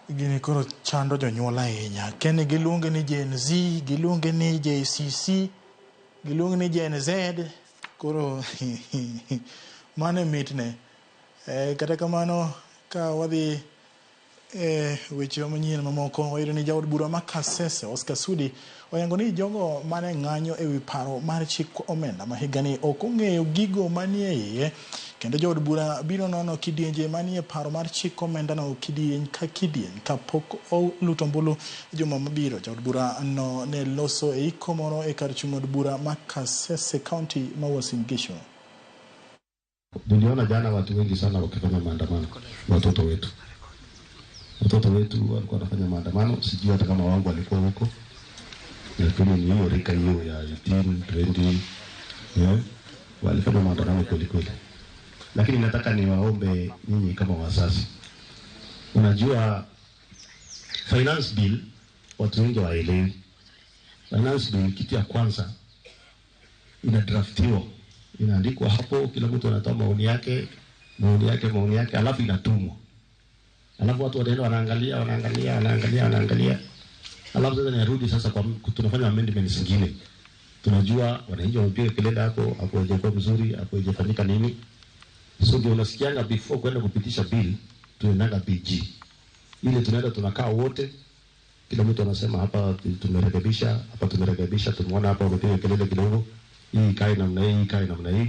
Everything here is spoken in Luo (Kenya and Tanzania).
Gini koro chando jonyuol ahinya. Keni giluonge ni Gen Z, giluonge ni JCC, giluonge ni Gen Z. Koro mano e mitne. Kata kamano ka wadhi e weche manyien mamoko wayudo ni jaod bura ma Kasese Oscar Sudi oyango ni jogo mane ng'anyo e wi paro mar chik omenda ma higani ok ong'eyo gigo manie iye kendo jood bura biro nono kidienje manie paro mar chik omendano kidieny ka kidieny kapok oluto ombulu juma mabiro. Jaod bura no ne loso e iko moro e kar chung' od bura ma Kasese, County ma Uasin Gishu. Niliona jana watu wengi sana wakifanya maandamano, watoto wetu walikuwa wanafanya maandamano, sijui hata kama wangu walikuwa huko, lakini ni hiyo rika hiyo ya 18, 20, yeah, walifanya maandamano kweli kweli. Lakini nataka niwaombe nyinyi kama wazazi, unajua finance bill watu wengi waelewi. Finance bill kitu ya kwanza inadraftiwa, inaandikwa hapo, kila mtu anatoa maoni yake, maoni yake, maoni yake, alafu inatumwa. Alafu watu wanaenda wanaangalia, wanaangalia, wanaangalia, wanaangalia. Alafu sasa inarudi sasa kwa tunafanya amendments zingine. Tunajua wananchi wamepiga kelele hapo, hapo haijakuwa mzuri, hapo haijafanyika nini. So ndio unasikianga before kwenda kupitisha bill, tunaendanga BG. Ile tunaenda tunakaa wote, kila mtu anasema hapa tumerekebisha, hapa tumerekebisha, tumeona hapa wamepiga kelele kidogo, hii ikae namna hii, ikae namna hii.